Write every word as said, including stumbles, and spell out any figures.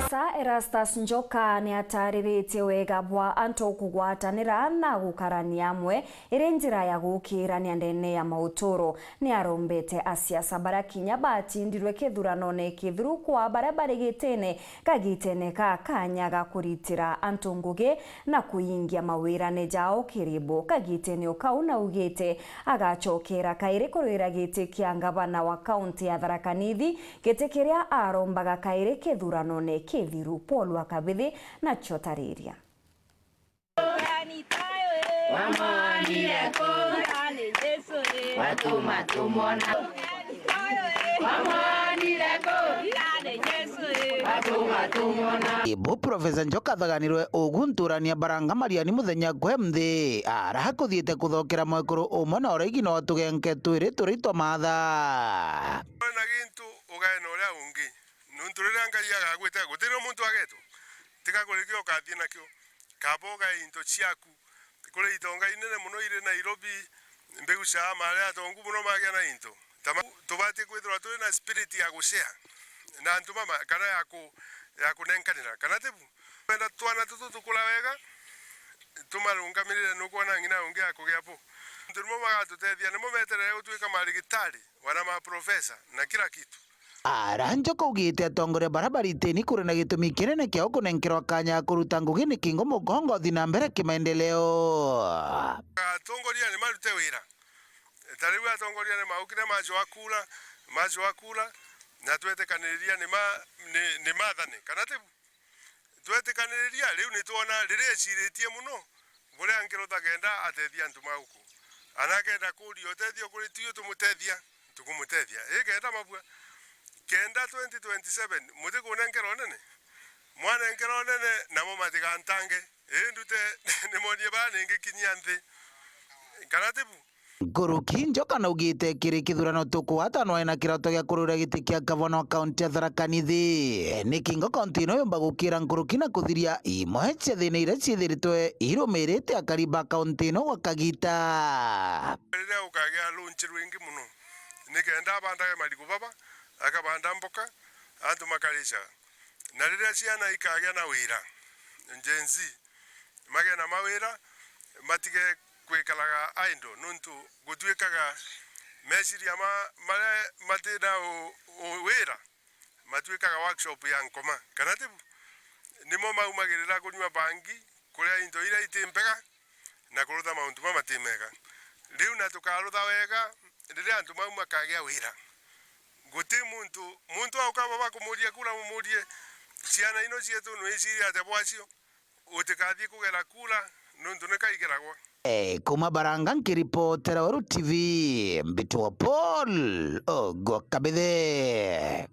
Sa Erastus Njoka ni atariritie wega bwa antu kugwatanira na gukarania amwe iri njira ya gukiirania ndene ya mauturo. Ni arombete asiasa baria kinya batindirwe kithuranone kithiru kwa baria bari gitine kagitene ka kanya ga kuritira antu ngugi na kuingia mawirane jao kiri bo. Kagitene o kau naugite agacokera kairi kurwira giti kia ngavana wa kaunti ya Tharaka Nithi, giti kiria arombaga kairi kithuranone kithiru. Paul wa Kabithi nacio tariria. Ibu Profesa Njoka athaganirwe ugu nturania Baranga Mariani muthenya kwe mthi, ara kuthiite kuthokera mwekuru umwe na uraigi no tugenke twiri turi twa maatha. Wena gintu ugae na uria ungi, nuntu riria Ngai agagwita gutiri muntu agetwo, tiga kurikia ukathii nakio, kaba ugae into ciaku. Kuri itonga inene mono iri Nairobi, mbigu cia ama aria atongu mono magia na into. Tama, tubati kwithirwa turi na spirit ya gushare na antu mama, kana ya ku-, ya kunenkanira, kana tibu? Twenda twana tutu tukura wega, tumarungamirire, nukwona ng'ina ungi akugia po. Antu nimo magatutethia, nimo meterere gutwika marigitari, wana ma professor, na kila kitu. Ara Njoka augite atongoria bara baritini kuri na gitumi kinene kia kunenkerwa kanya ya kuruta ngugi ni kingo mugongo uthi na mbere kimaendeleo. Atongoria ni marute wira. Ta riu atongoria ni maukire macwa kura, macwa kura, na twetikaniriria ni ma-, ni, ni mathane, kana tibu? Twetikaniriria, riu nitwona riria eciritie mono, buria Nkerota kenda atethia antu ma guku. Ana akenda kuria utethio kuri tuyo tumutethia, tukumutethia. Ii kenda mabua, kenda twenty twenty-seven, mutikunenkera unene? Mwanenkera unene, namo matigantange. Ii ndute, nimonie baa ningikinyia nthi. Kana tibu? Nkuruki Njoka naugite kiri kithurano tukugwatanwa ena kiroto gia kurwira giti kia gavana wa kaunti ya Tharaka Nithi. Ni kingo kaunti ino yumba gukira nkuruki na kuthiria imwe cia thina iria ciithiritwe irumirite akari ba kaunti ino gwa kagita. Riria gukagia runchi rwingi mono, nikenda abandage marigu baba, akabanda mboka, antu makaricaga. Na riria ciana ikagia na wira, Gen Z, magie na mawira, matige kwikaraga idle, nontu gutwikaga meciria ma-, maria mati na u-, u-, wira, matwikaga workshop ya nkoma, kana tibu? Nimo maumagirira kunyua bangi, kuria into iria iti mbega, na kurutha mauntu mama ti mega. Riu na tukarutha wega riria antu mau makagia wira. Guti muntu, muntu auka baba kumuria kura, mumurie, ciana ino cietu nwiciria atia bwacio? Utikathii kugera kura, nontu ni kaigeragwa. Eh, kuma Baranga nkiripotera Weru T V, mbitwa Paul Ogwa Kabithe.